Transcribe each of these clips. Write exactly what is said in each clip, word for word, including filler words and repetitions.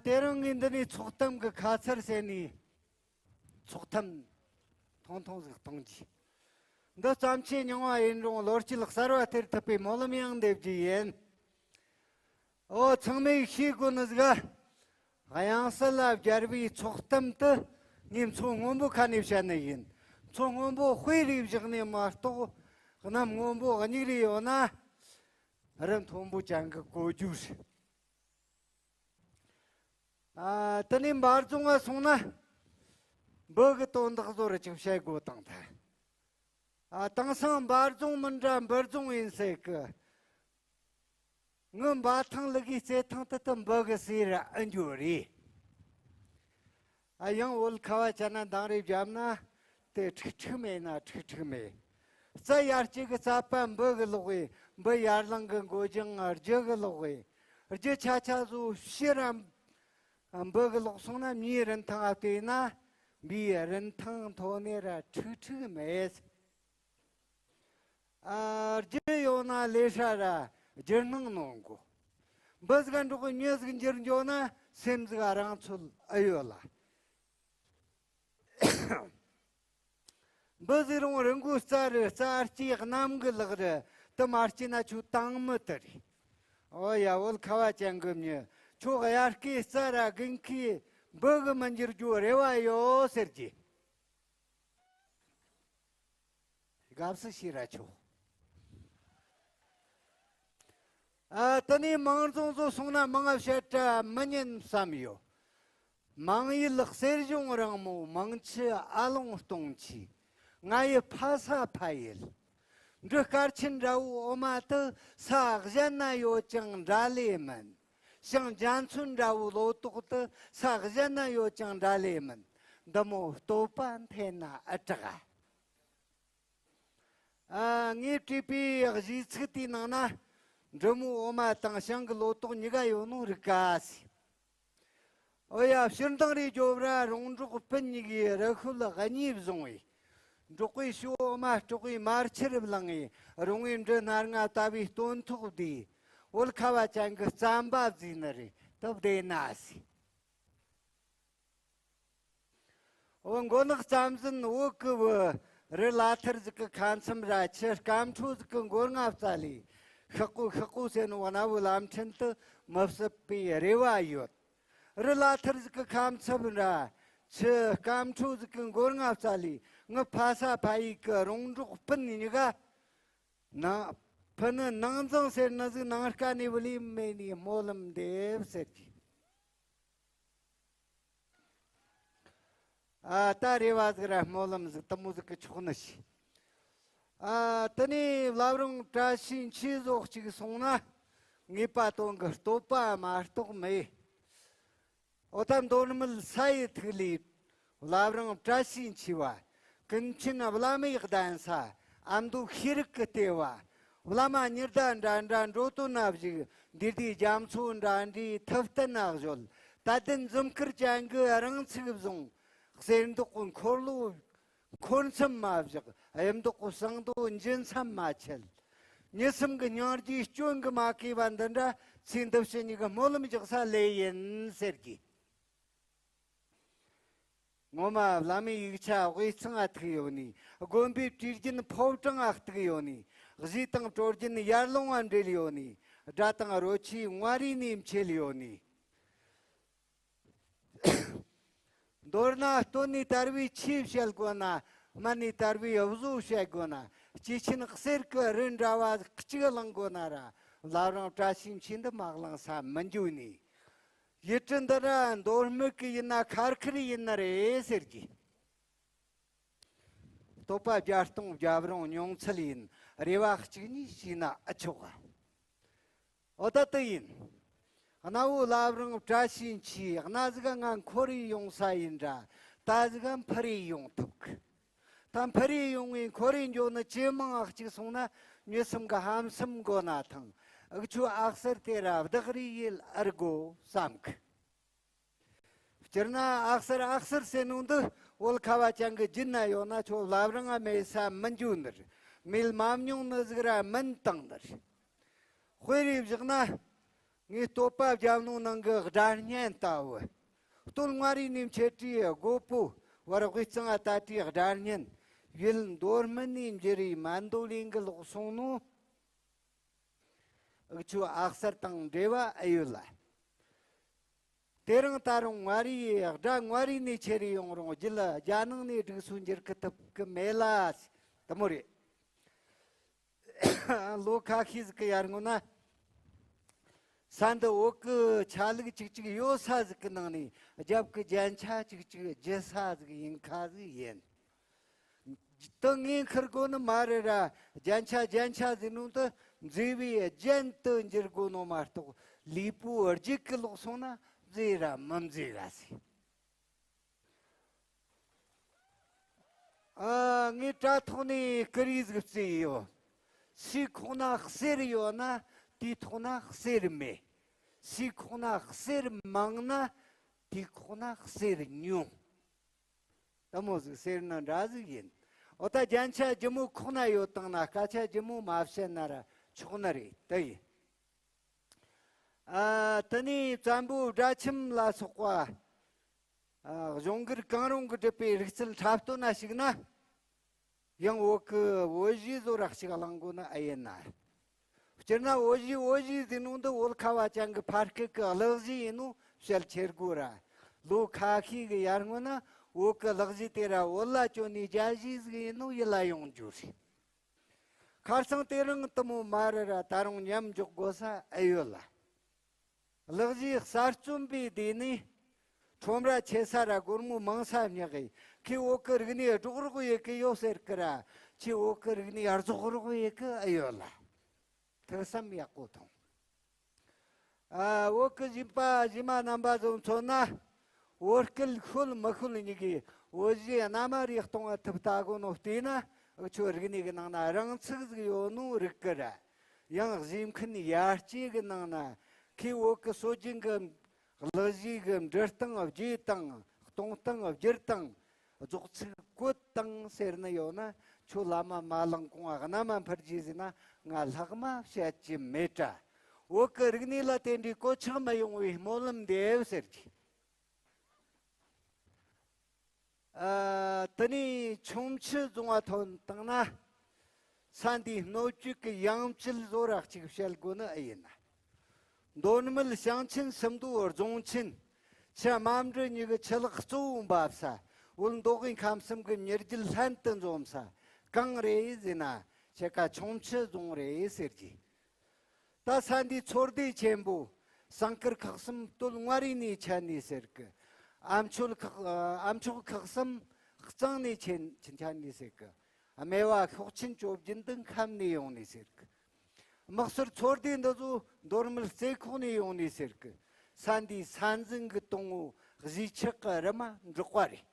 དེ་རིང་ངས་འདི་ནས་ཚོགས་གཏམ་གྱི་ཁ་ཚར་བྱས་ནས་ཚོགས་གཏམ་ཐུང་ཐུང་ཟིག་གཏོང་རྒྱུ། འདི་བརྩམས་ཆོས་རྙིང་བ་ཡིན་རུང་ལོ་རྒྱུས་གསར་བ་སྟེར་ཐུབ་པའི་སྨོན་ལམ་ཡང་འདེབས་རྒྱུ་ཡིན། ཨོ། ཚང་མས་ཤེས་དགོས་ནི་ཟིག་ག་དབྱངས་གསལ་ལ་སྦྱར་བའི་ཚོགས་གཏམ་དུ་ངས་མཚོ་སྔོན་པོ་ཁ་ནས་བཤད་ནི་ཡིན། མཚོ་སྔོན་པོ་དཔེ་རེ་བཞག་ནས་མ་གཏོགས། གནམ་སྔོན་པོ་སྙིགས་རེ་ཡོད་ན་རི་མཐོན་པོ་ཅན་གྱི་གོ་རྒྱུ་རེད། ཨ། དེ་ནས་འབའ་རྫོང་ང་སོང་ན་འབུ་གི་དོན་དག་ཟོ་རུ་ཅིག་བཤད་དགོས་དང་ཐལ། ཨ། དེང་སང་འབའ་རྫོང་མིན་འདྲ་འབུ་རྫོང་ཡིན་ཟེར་གི། ངའི་འབའ་ཐང་ལི་གི་རྩེ་ཐང་དུ་དུ་འབུ་གི་ཟེར་ཨེ་འགྱོ་རེད། ཨ། ཡང་བོད་ཁ་བ་ཅན་ན་འདང་རེ་བརྒྱབ་ན་དེ་ཁྲིག་ཁྲིག་མེད་ན་ཁྲིག་ཁྲིག་མེད། རྩྭ་ཡར་སྐྱེ་གི་རྩྭ་པ་འབུ་གི་ལོག་གི། འབུ་ཡར་ལངས་གི་མགོ་ལྗང་རྒྱུ་གི་ལོག་གི། རྒྱུ་ཆ་ཆ་བཟོ་ཕྱི་ར་འབུ་གི་ལོག་སོང་ན་མིའི་རིན་ཐང་ང་བལྟས་ན་འབུའི་རིན་ཐང་མཐོ་ནས་ར་ཁྲིག་ཁྲིག་མེད། ཨ། རྒྱུ་ཡོད་ན་ལས་ཧྲ་ར་རྒྱུ་སྣང་ནོར་གོ། འབུ་ཟིག་འགྲོགས་གི་མྱི་ཟིག་འགྱུར་འགྱོ་ན་སེམས་ཟིག་རང་ཚོད་ཨེ་ཡོད་ལ། འབུ་ཟིག་རུང་རི་མགོའི་རྩྭ་རེད། རྩྭ་སྐྱེས་གནམ་གི་ལག་རེད། དེ་མ་སྐྱེས་ན་ཁྱོད་དྭངས་མི་དེ་རེད། ཨོ་ཡ། བོད་ཁ་བ་ཅན་གི་མྱི་ཁྱོད་དབྱར་སྐྱེས་རྩྭ་ར་དགུན་ཁའི་འབུ་གི་མི་འགྱུར་རྒྱུ་རེ་བ་ཡོད་ཟེར་གྱི། དགའ་བསུ་ཞེས་ར་ཆོག་ཨ། དེ་ནས་མང་རྫོང་ཚོ་སོང་ན་མང་བཤད་གྲྭ་མི་ཉན་བསམ་ཡོད། མང་ཡུལ་གསེར་གཞོང་རིང་མོ། མང་ཆུ་ཨ་ལོང་སྟོང་ཆེ། ང་ཡི་ཕ་ས་ཕ་ཡུལ། འབྲི་སྐར་ཆེན་འདྲ་བོའི་འོ་མ་དེ་ས་གཞན་ན་ཡོད་ཀྱང་འདྲ་ལེ་མིན། ཞིང་རྒྱ་མཚོ་འདྲ་བོའི་ལོ་ཏོག་དེ་ས་གཞན་ན་ཡོད་ཀྱང་འདྲ་ལེ་མིན། འདི་མོ་བསྟོད་པ་འཐེན་ན་ཨེ་དྲག་ཨ། ཨ། ངས་བྲིས་པའི་གཞས་ཚིག་དེའི་ནང་ན་འབྲི་མོའི་འོ་མ་དང་ཞིང་གི་ལོ་ཏོག་གཉིས་ཀ་ཡོད་ནོ་རིག་ག་ཟེར། ཨོ་ཡ། ཕྱིར་འདང་རེ་རྒྱོབ་ར། རོང་འབྲོག་སྤུན་གཉིས་ཀྱིས་རི་ཤོད་གཉིས་བཟུང་བས། འབྲོག་པའི་ཞོ་འོ་མ་སྲོག་པའི་མར་ཆུར་བླངས་ངས། རོང་བའི་འབྲི་སྣ་ལྔ་ལྟ་བུའི་སྟོན་ཐོག་བསྡུས། བོད་ཁ་བ་ཅན་གྱི་རྩམ་པ་བཟོས་ནི་རེད། དེ་བདེ་ན་ཟེར། འོ། མགོ་ནག་རྩམ་ཟན་བོད་ཀྱི་བུ། རི་ལ་ཐུར་ཟིག་གི་ཁ་མཚམས་ར། ཆུ་སྐམ་འཕྲོ་ཟིག་གི་མགོ་རྔ་རྩ་ལས། ཤག་གོ་ཤག་གོ་ཟེར་ནོ་གནའ་བོའི་ལམ་ཕྲན་དུ་མི་བསྲུབས་པའི་རེ་བ་ཡོད། རི་ལ་ཐུར་ཟིག་གི་ཁ་མཚམས་ར། ཆུ་སྐམ་འཕྲོ་ཟིག་གི་མགོ་རྔ་རྩ་ལས། ངི་ཕ་ས་ཕ་ཡུལ་གྱི་རོང་འབྲོག་སྤུན་གཉིས་ཀ་ནང་ཕུ་ནུ་ནང་འཛིང་ཟེར་ནི་ཟིག་ནང་དཀའ་ནས་བུ་ལས་མེད་ནས་སྨོན་ལམ་འདེབས་ཟེར་གྱི། ཨ། ད་རེ་བ་ཟིག་ར་སྨོན་ལམ་ཟིག་དེ་མོ་ཟིག་གི་ཆོག་ནི་ཞིག་ཨ། དེ་ནས་བླ་བྲང་བཀྲ་ཤིས་འཁྱིལ་ཟོག་ཅིག་སོང་ན་ངེས་པ་དོན་གྱི་བསྟོད་པ་མ་གཏོགས་མེད། ཨོ་ད་མདོ་སྨད་ས་ཡི་ཐིག་ལེ་བླ་བྲང་བཀྲ་ཤིས་འཁྱིལ་བ། ཀུན་མཁྱེན་བླ་མའི་གདན་ས། ཨ་མདོ་ཤེས་རིག་གི་ལྟེ་བ། བླ་མ་ཉི་ཟླ་འདྲ་འདྲ་འགྲོ་དོན་ན་བཞུགས། འདུས་སྡེ་རྒྱ་མཚོ་འདྲ་འདྲའི་ཐུབ་བསྟན་ན་གཞོལ། དད་ལྡན་འཛུམ་དཀར་ཅན་གྱི་རང་ཚུགས་བཟུང་། གསེར་མདོག་གི་འཁོར་ལོ་འཁོར་མཚམས་མ་བཞག་གཡུ་མདོག་གི་བསང་དུད་འགྱེད་མཚམས་མ་ཆད། མྱི་སེམས་ཀྱི་སྙིང་རྗེའི་སྐྱོན་གྱིས་མ་གོས་པ་འདི་འདྲ་ཚེ་འདི་ཕྱི་གཉིས་ཀྱི་སྨོན་ལམ་རྒྱག་ས་ལོས་ཡིན་ཟེར་གྱི། ངོ་མ་བླ་མའི་ཡིག་ཆ་དབུས་གཙང་ང་ཐུག་ཡོད་ནི། དགོན་པའི་བྲིས་རྒྱུན་ཕོ་བྲང་ང་གཏུགས་ཡོད་ནི། གཞས་དང་བྲོ་རྒྱུན་ཡར་ཀླུང་ང་འདྲེན་ཡོད་ནི། སྒྲ་དང་རོལ་ཆས་མངའ་རིས་ནས་མཆེད་ཡོད་ནི། མདོར་ན་སྟོད་ནས་དར་བའི་ཆོས་བཤད་དགོས་ན། སྨད་ནས་དར་བའི་བཟོ་བཤད་དགོས་ན། སྐྱེས་ཆེན་གསེར་གྱི་རི་འདྲ་བ་གཅིག་བླང་དགོས་ན་ར། བླ་བྲང་བཀྲ་ཤིས་འཁྱིལ་འདི་མ་བླངས་ས་མི་འཇུག་ནི། ཡུལ་གྲུ་འདི་ར་མདོ་སྨད་ཀྱི་ཡིན་ན་ཁ་ཁེར་ཡིན་ནི་རེད་ཟེར་གྱི། བསྟོད་པ་བརྒྱ་སྟོང་བརྒྱབ་རུང་ཉུང་ཚད་ཡིན། རེ་བ་གཅིག་གཉིས་བྱས་ན་ཨེ་ཆོག་ག་ཨོ་ད་དེ་ཡིན། གནའ་བོའི་བླ་བྲང་བཀྲ་ཤིས་འཁྱིལ་གནའ་ཟིག་ང་འཁོར་རེ་ཡོང་ས་ཡིན་འདྲ། ད་ཟིག་འཕུར་རེ་ཡོང་ཐུབ་གི། ད་འཕུར་རེ་ཡོང་བའི་འཁོར་རེ་འགྱོ་ནི་ཇེ་མང་ང་གཅིག་སོང་ན་མྱི་སེམས་གི་ཧམ་སེམས་མགོ་ན་ཐང་། འུ་ཆོ་ཨག་གསར་དེ་ར་བདག་རེ་ཡེད་ཨར་དགོ་བསམ་གི། སྤྱིར་ན་ཨག་གསར་ཨག་གསར་ཟེར་ནོ་འདི་བོད་ཁ་བ་ཅན་གི་རྒྱུད་ན་ཡོད་ན་ཁྱོད་བླ་བྲང་ང་མེད་ས་མི་འཇུག་ནི་རེད། མེད་མ་མྱོང་ནི་ཟིག་ར་མིན་བཏང་ནི་རེད། དཔེ་རེ་བཞག་ན། ངས་བསྟོད་པ་བརྒྱབ་ནོ་ནང་གི་སྒྲ་སྙན་ལྟ་བུ། སྟོད་མངའ་རིས་ནས་མཆེད་ཁྲིའི་སྒོ་པོ་བར་དབུས་གཙང་ང་ད་ལྟའི་སྒྲ་སྙན། ཡུལ་མདོ་སྨད་ནས་འབྱོར་བའི་མན་དོ་ལིན་གྱི་ལོག་སོང་ནོ། འུ་ཆོའི་ཨ་གསར་དང་འབྲེལ་བ་ཨེ་ཡོད་ལ། དེ་རིང་ད་རུང་མངའ་རིས་སྒྲ་མངའ་རིས་ནས་ཁྱེར་ཡོང་རུང་རྒྱུད་རྒྱ་ནང་ནས་སྒྲིག་སྲོལ་འགྱུར་གི་ཐུབ་གི་མེད་ལ། དེ་མོ་རེད། ལོ་ཁ་ཤས་ཟིག་གི་ཡར་སྔོན་ན། ས་འདི་བོད་གི་ཆ་ལུགས་ཅིག་ཅིག་ཡོད་ས་ཟིག་གི་ནང་ནས་རྒྱབ་གི་རྒྱན་ཆ་ཅིག་ཅིག་རྒྱུ་ས་ཟིག་ཡིན་ཁ་ཟིག་ཡིན། དེ་ངས་འཁུར་དགོས་ནི་མ་རེད་ར། རྒྱན་ཆ་རྒྱན་ཆ་ཟེར་ནོ་དེ་མཛེས་པའི་རྒྱན་དུ་འགྱུར་དགོས་ནོ་མ་གཏོགས། ལུས་པོའི་རྒྱུད་གི་ལོག་སོང་ན་མཛེས་ར་མི་མཛེས་ར་ཟེར། ཨ། ངས་དྲ་ཐོག་ནས་ཀི་རི་ཟིག་བརྩིས་ཡོད། སུའི་ཁོག་ན་གསེར་ཡོད་ན་དེའི་ཐོག་ན་གསེར་མེད། སུའི་ཁོག་ན་གསེར་མང་ན་དེའི་ཁོག་ན་གསེར་ཉུང་། དེ་མོ་ཟིག་ཟེར་ན་འདྲ་ཟིག་ཡིན། འོ་ད་རྒྱན་ཆ་ལྗིད་མོ་ཁོག་ན་ཡོད་བཏང་ན་སྐད་ཆ་ལྗིད་མོ་མ་བཤད་ན་ར་ཆོག་ནི་རེད། དེ་ཡིན། ཨ། དེ་ནས་བཙན་པོའི་སྦྲ་ཁྱིམ་ལ་སོགས་པ། ཨ། གཞུང་སྒེར་གང་རུང་གིས་བསྒྲུབས་པའི་རིག་རྩལ་འཁྲབ་སྟོན་ན་ཞུགས་ན། ཡང་བོད་ཀྱི་བོད་གཞས་བཟོ་ར་ཞིག་བླང་དགོས་ནི་ཨེ་ཡིན་ན། སྤྱིར་ན་བོད་གཞས་བོད་གཞས་ཟེར་ནོ་འདི་བོད་ཁ་བ་ཅན་གྱི་ཕ་སྐད་ཀྱི་གླུ་གཞས་ཡིན་ནོ་བཤད་ཁྱེར་དགོས་ར། ལོ་ཁ་ཤས་ཀྱི་ཡར་སྔོན་ན་བོད་ཀྱི་གླུ་གཞས་དེ་ར་བོད་ལྭ་གྱོན་ནས་རྒྱ་གཞས་ཟིག་ཡིན་ནོ་ཡིད་ལ་ཡོང་རྒྱུ་རེད། ཁར་སང་དེ་རིང་དེ་མོ་མ་རེད་ར། ད་རུང་མཉམ་འཇོག་དགོས་ས་ཨེ་ཡོད་ལ། གླུ་གཞས་གསར་རྩོམ་པའི་སྡེ་ནས་ཁྲོམ་ར་ཆེ་ས་ར་སྒོར་མོ་མང་ས་བསྙག་གི། ཁྱེད་བོད་ཀྱི་རིག་གནས་སྒྲོག་རོགས་ཡེད་གི་ཡོད་ཟེར་གི་ར། ཁྱེད་བོད་ཀྱི་རིག་གནས་རྫོགས་རོགས་ཡེད་གི་ཨེ་ཡོད་ལ། ཐུགས་བསམ་ཡག་པོ་ཐོངས། ཨ། བོད་ཀྱི་གཞས་པ་གཞས་མ་རྣམ་པ་ཚོ་མཚོན་ན། བོད་སྐད་ཤོད་མི་ཤོད་གཉིས་ཀྱིས་བོད་གཞས་རྣལ་མ་རེ་གཏོང་ཐུབ་ལྟ་དགོས་ནོ་བལྟས་ན། འུ་ཆོའི་རིག་གནས་ཀྱི་ནང་ན་རང་ཚུགས་ཟིག་ཡོད་ནོ་རིག་གི་ར། ཡང་གཞས་མཁན་ཡར་སྐྱེས་ཀྱི་ནང་ན་ཁོས་བོད་ཀྱི་སྲོལ་རྒྱུན་གྱི་གླུ་གཞས་ཀྱི་འབྲི་སྟངས་བརྗེ་སྟངས་གཏོང་སྟངས་བསྒྱུར་སྟངས་རྫོགས་ཚིག་བཀོད་སྟངས་ཟེར་ནི་ཡོད་ན། ཁྱོད་བླ་མ་མ་ལངས་གོང་རྣ་མ་འཕུར་རྒྱུ་ཟེར་ན་ང་ལྷག་མ་བཤད་རྒྱུ་མེད་དྲ། བོད་ཀྱི་རིག་གནས་ལ་དེ་འདྲའི་གོད་ཆག་མི་ཡོང་བའི་སྨོན་ལམ་འདེབས་ཟེར་གྱི། ཨ། དེ་ནས་ཁྱུང་མཆུ་རྫོང་བ་ཐོན་བཏང་ན། ས་འདིའི་སྣོད་བཅུད་ཀྱི་ཡང་བཅུད་བཟོ་ར་གཅིག་བཤད་དགོས་ནི་ཨེ་ཡིན་ན། མདོ་སྨད་ཞིང་ཆེན་སུམ་མདོ་རྫོང་ཆེན། ཆུ་རྨ་འབྲི་གཉིས་ཀྱི་ཆུ་ལག་གཙོ་བོ་འབབ་ས། བོད་མདོ་དབུས་ཁམས་གསུམ་གྱི་མྱུར་རྒྱུད་ལྷན་དུ་འཛོམས་ས་གང་རེད་ཟེར་ན། ཕྱེད་ཀ་ཁྱུང་མཆུ་རྫོང་རེད་ཟེར་གྱི། ད་ས་འདིའི་ཚོ་སྡེ་ཆེན་པོ་ཟངས་དཀར་ཁག་གསུམ་སྟོད་མངའ་རིས་ནས་ཆད་ནས་ཟེར་གི། ཨ་མཆོག་ཁག་ཨ་མཆོག་ཁག་གསུམ་གཙང་ནས་ཆད་ཆད་ནས་ཟེར་གི། སྨེ་བ་ཤོག་ཆེན་བཅོ་བརྒྱད་འདི་ཁམས་ནས་ཡོང་ནས་ཟེར་གི། དམག་སོར་ཚོ་སྡེ་འདི་ཚོ་མདོ་སྨད་རྩེ་ཁོག་ནས་ཡོང་ནས་ཟེར་གི། ས་འདིའི་ས་འཛིན་གྱི་དང་པོ་གཞིས་ཆགས་ཀྱི་རུ་མ་འབྲོག་པ་རེད།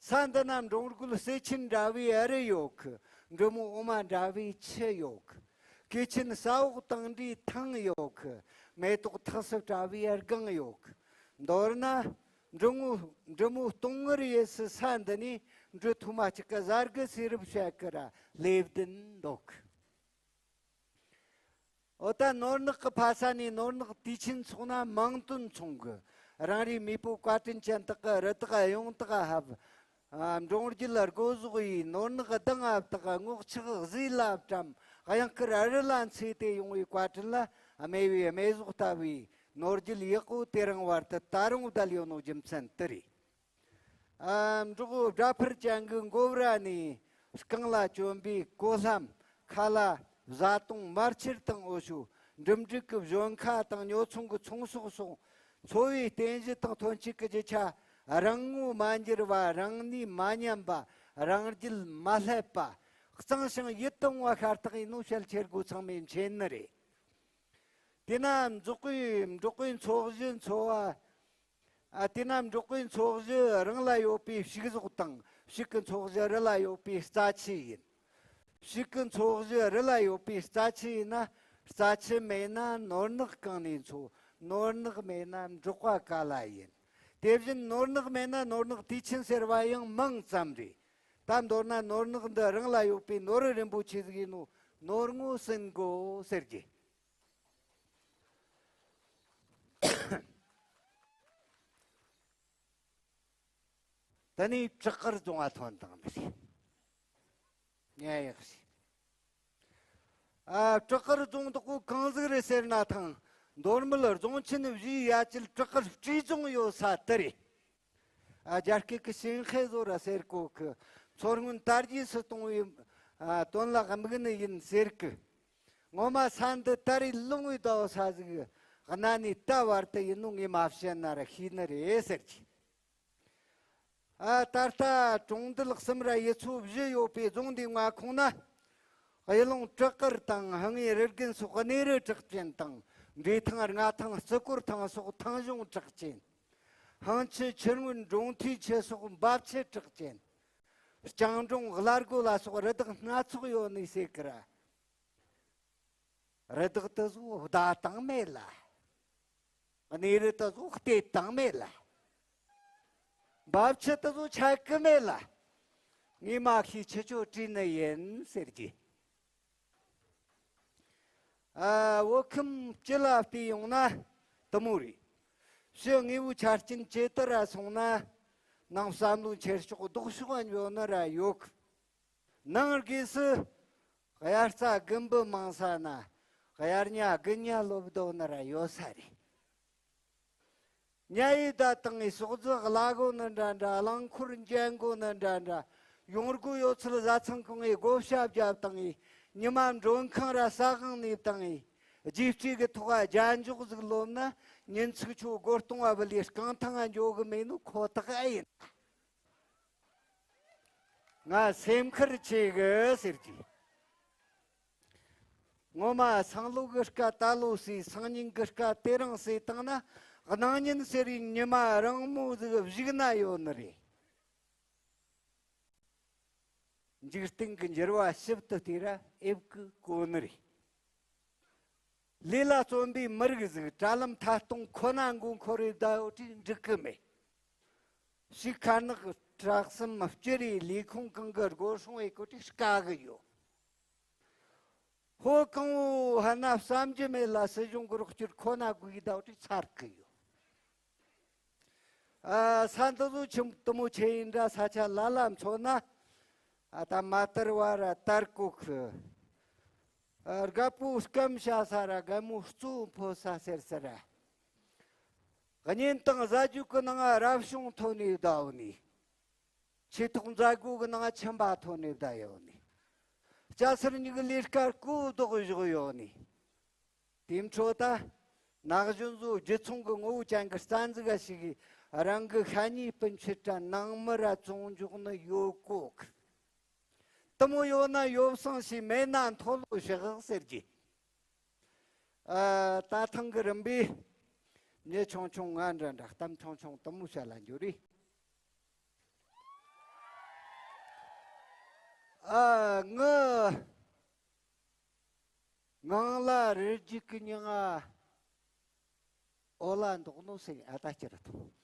ས་འདི་ན་འབྲོང་རྒོད་སེ་ཆེན་འདྲ་བའི་རི་ཡོད་གི། འབྲི་མོ་འོ་མ་འདྲ་བའི་ཆུ་ཡོད་གི། གོས་ཆེན་ས་འོག་དང་འདྲའི་ཐང་ཡོད་གི། མེ་ཏོག་ཐགས་སུ་བཀྲ་བའི་སྒང་ཡོད་གི། མདོར་ན། འབྲི་མོ་འབྲི་མོ་སྟོང་ངུར་ཡེ་སི་ས་འདི་ནས་འབྲི་ཐུ་མ་གཅིག་གི་གཟར་གི་སེ་རུབ་བྱ་གི་ར་ལེབ་བདུན་འདུག་གི། འོ་ད་ནོར་ནག་གི་ཕ་ས་ནས་ནོར་ནག་དུས་ཆེན་ཚོགས་ན་མིང་དོན་མཚུངས་གི། རང་རེའི་མེས་པོ་བཀའ་དྲིན་ཅན་དག་གི་རི་དྭགས་གཡུང་དྭགས་ཧབ། ཨ། འབྲོང་རྒྱུད་ལ་སྒོ་ཟོག་ཡིས་ནོར་ནག་གདང་ཨབ་དག་སྔོག་ཆག་གཟིས་ལ་བཀྲམ། གཡང་དཀར་རི་ལ་འཚོས་ཏེ་ཡོང་བའི་བཀའ་དྲིན་ལ་སྨེ་བའི་སྨེ་ཟོག་ལྟ་བུའི་ནོར་རྒྱུད་ཡག་པོ་དེ་རིང་བར་དུ་ད་རུང་བསྡད་ཡོད་ནོ་རྒྱུ་མཚན་དེ་རེད། ཨ། འབྲོག་སྦྲ་ཕུར་ཅན་གྱི་མགོ་བོ་ར་ནས་རྐང་ལ་གྱོན་པའི་གོ་ལྷམ། ཁ་ལ་བཟའ་བཏུང་། མར་ཕྱེར་དང་འོ་ཞོ། འགྲིམ་འགྲུལ་གྱི་བཞོན་ཁ་དང་ཉོ་ཚོང་གི་ཚོང་ཟོག་སོགས་འཚོ་བའི་རྟེན་གཞི་དང་ཐོན་སྐྱེད་ཀྱི་རྒྱུ་ཆ་རང་ངོ་མ་འགྱུར་བ། རང་ནུས་མ་ཉམས་པ། རང་རྒྱུད་མ་ལྷད་པ། གཙང་ཞིང་ཡིད་དུ་འོང་བ་ཤ་སྟག་ཡིན་ནོ་བཤད་ཁྱེར་དགོས་ཚང་མས་མཁྱེན་ནི་རེད། དེས་ན་འབྲོག་པའི་འབྲོག་པའི་འཚོ་བཞིན་འཚོ་བ། ཨ། དེས་ན་འབྲོག་པའི་འཚོ་བཞི་རང་ལ་ཡོད་པའི་ཕྱུགས་ཟོག་དང་ཕྱུགས་ཀྱི་འཚོ་བཞི་རི་ལ་ཡོད་པའི་རྩྭ་ཆུ་ཡིན། ཕྱུགས་ཀྱི་འཚོ་བཞི་རི་ལ་ཡོད་པའི་རྩྭ་ཆུ་ཡིན་ན། རྩྭ་ཆུ་མེད་ན་ནོར་ནག་གང་ནས་འཚོ། ནོར་ནག་མེད་ན་འབྲོག་པ་ག་ལ་ཡིན། དེ་བཞིན་ནོར་ནག་མེད་ན་ནོར་ནག་དུས་ཆེན་ཟེར་བ་ཡང་མིང་ཙམ་རེད། ད་མདོར་ན་ནོར་ནག་འདི་རང་ལ་ཡོད་པའི་ནོར་རིན་པོ་ཆེ་ཟིག་ཡིན་ནོ། ནོར་ངོ་ཟིན་དགོས་ཟེར་གི། དེ་ནས་བྲག་དཀར་རྫོང་ང་ཐོན་བཏང་ནི་རེད། ཉན་ཡག་ཞིག་ཨ། བྲག་དཀར་རྫོང་དག་པོ་གང་ཟིག་རེད་ཟེར་ན་ཐང་། མདོ་སྨད་རྫོང་ཆེན་བཞིའི་ཡ་གྱལ་བྲག་དཀར་སྤྲེལ་རྫོང་ཡོད་ས་དེ་རེད། ཨ། རྒྱ་སྐད་ཀྱི་ཞིན་ཧེ་ཟོ་ར་ཟེར་གོ་གི། མཚོ་སྔོན་དར་རྒྱས་སུ་གཏོང་བའི། ཨ། དོན་ལ་དམིགས་ནི་ཡིན་ཟེར་གི། ངོ་མ་ས་འདི་ད་རེས་ལུང་བའི་ཟླ་བ་ས་ཟིག་གནའ་ནས་ད་བར་དུ་ཡིན་ནོ་ངས་མ་བཤད་ན་ར་ཤེས་ནི་རེད་ཟེར་གི། ཨ། ད་ལྟ་གྲོང་རྡལ་གསུམ་ར་ཡུལ་ཚོ་བཞི་ཡོད་པའི་རྫོང་འདིའི་མངའ་ཁོངས་ན། གཡུ་ལུང་བྲག་དཀར་དང་། ཧང་ངེ་རི་རྒན་སོགས་གནས་རི་གྲགས་ཅན་དང་། འབྲས་ཐང་། རྔ་ཐང་། རྩི་གོར་ཐང་སོགས་ཐང་གཞུང་གྲགས་ཅན། ཧང་ཆུ། ཆུ་སྔོན། འབྲོང་ཐིའི་ཆུ་སོགས་འབབ་ཆུ་གྲགས་ཅན། རྐྱང་འབྲོང་། གླ་སྒོ་ལ་སོགས་རི་དྭགས་སྣ་ཚོགས་ཡོད་ནི་ཟེར་གི་ར། རི་དྭགས་དེ་ཚོ་བདའ་བཏང་མེད་ལ། གནས་རི་དེ་ཚོ་གཏད་བཏང་མེད་ལ། འབབ་ཆུ་དེ་ཚོ་ཆག་གི་མེད་ལ། ངས་མ་ཤེས་ཁྱེད་ཆོ་དྲིས་ནི་ཡིན་ཟེར་གི། ཨ། བོད་ཁམས་སྤྱི་ལ་བལྟས་ཡོང་ན་དེ་མོ་རེད། ཕྱི་དངོས་པོའི་ཆ་རྐྱེན་ཇེ་དར་ར་སོང་ན། ནང་བསམ་བློ་འཁྱེར་ཕྱོགས་ལྡོག་ཕྱོགས་ཡོད་ནི་ར་ཡོད་གི། ནང་སྒོས་སུ་དབྱར་རྩྭ་དགུན་འབུ་མང་ས་ན། དབྱར་ཉ་དགུན་ཉ་ལོབས་སྡོད་ནི་ར་ཡོད་ས་རེད། ཉ་ཡི་བདའ་བཏང་ངི་ཟོག་རྫི་གླ་སྒོ་ནི་འདྲ་འདྲ། རླངས་འཁོར་འགྲན་སྒོ་ནི་འདྲ་འདྲ། ཡོང་སྒོ་ཡོད་ཚད་བཟའ་ཚང་གང་ངི་བགོ་བཤའ་བརྒྱབ་བཏང་ངི། ཉི་མ་མགྲོན་ཁང་ར་ཟ་ཁང་གནས་བཏང་ངི། རྗེས་སྤྲོད་ཀྱི་ཐོག་རྒྱན་འཇོག་ཟིག་ལོབས་ན། ཉིན་ཚིག་ཆོ་སྒོ་སྟོང་བ་བུད་ལས་རྐང་ཐང་ང་འགྱོ་གི་མེད་ནོ་ཁོ་ཐག་ཨེ་ཡིན། ང་སེམས་ཁུར་ཆེ་གི་ཟེར་གི། ངོ་མ་སང་ལོ་གི་སྐད་ད་ལོ་ཟོས། སང་ཉིན་གི་སྐད་དེ་རིང་ཟོས་བཏང་ན། གནངས་ཉིན་ཟེར་བའི་ཉི་མ་རིང་མོ་ཟིག་གཞུག་ན་ཡོད་ནི་རེད། འཇིག་རྟེན་གྱི་འགྱུར་བ་ཞིབ་ཏུ་བལྟས་ར་ཨེབ་ཀི་གོ་ནི་རེད། ལས་ལ་བརྩོན་པའི་མི་རིགས་ཟིག་དྲ་ལམ་ཐད་གཏོང་ཁོ་ན་མགོ་འཁོར་རེ་བསྡད་ཡོད་དུས་འགྲིག་གི་མེད། ཞིག་ཁ་ནག་བྲག་གསུམ་སྤྱི་རེའི་ལས་ཁུངས་གང་གི་སྒོ་སྲུང་བའི་སྐོར་དུ་དཀའ་གི་ཡོད། ཧོ་གང་བོ་ཧ་ན་བསམ་རྒྱུ་མེད་ལ། སྲིད་གཞུང་གི་རོགས་སྐྱོར་ཁོ་ན་དགོས་ཡི་ཟླ་བ་དྲུག་ཚར་གི་ཡོད། ཨ། ས་འདི་ཚོ་ཆི་དེ་མོ་ཆེ་ཡིན་འདྲ་ས་ཆ་ལ་ལ་མཚོན་ན། ཨ། ད་མ་དར་བ་ར་དར་གོ་གི། ཨ། རྒད་པོ་སྐམ་བྱ་ས་ར་རྒན་མོ་གཙོ་བོ་འཕོ་ས་ཟེར་ས་ར། གཉེན་དང་བཟའ་རྒྱུ་གི་ནང་རབ་བྱུང་ཐོན་ནས་བསྡད་ནི། ཆོས་ཐོག་མཛད་སྒོ་གི་ནང་ཁྱིམ་པ་ཐོན་ནས་བསྡད་ཡོད་ནི། སྐྱ་སེར་གཉིས་ཀྱི་ལས་ཀ་སྒོ་ལྡོག་བཞག་ཡོད་ནི། དེའི་འཕྲོ་ད་ན་གཞོན་ཚོ་རྒྱུ་ཚོང་གི་ངོ་བོ་ཅན་གྱི་རྩ་འཛུགས་ཞིག་གིས་རང་གི་ཤ་ཉེ་སྤུན་མཆེད་ར་ནང་མི་ར་བཙོང་འཇོག་ནི་ཡོད་གོ་གི། དེ་མོ་ཡོད་ན་ཡོ་བསྲང་བྱས། མེད་ན་མཐོལ་ལོ་བཤགས་ཟེར་གི། ཨ། ད་ཐེངས་ཀྱི་རིམ་པས་མྱི་ཆུང་ཆུང་ང་འདྲ་འདྲ་གཏམ་ཆུང་ཆུང་དེ་མོ་བཤད་ལ་འགྱུར་རེད། ཨ། ངི་ངང་ལ་རི་རྒྱུད་ཀྱི་མྱི་ང་འོ་ལ་འདུག་ནོ་ཟེར་ཨ་ད་ཅི་ར་ཐོང་།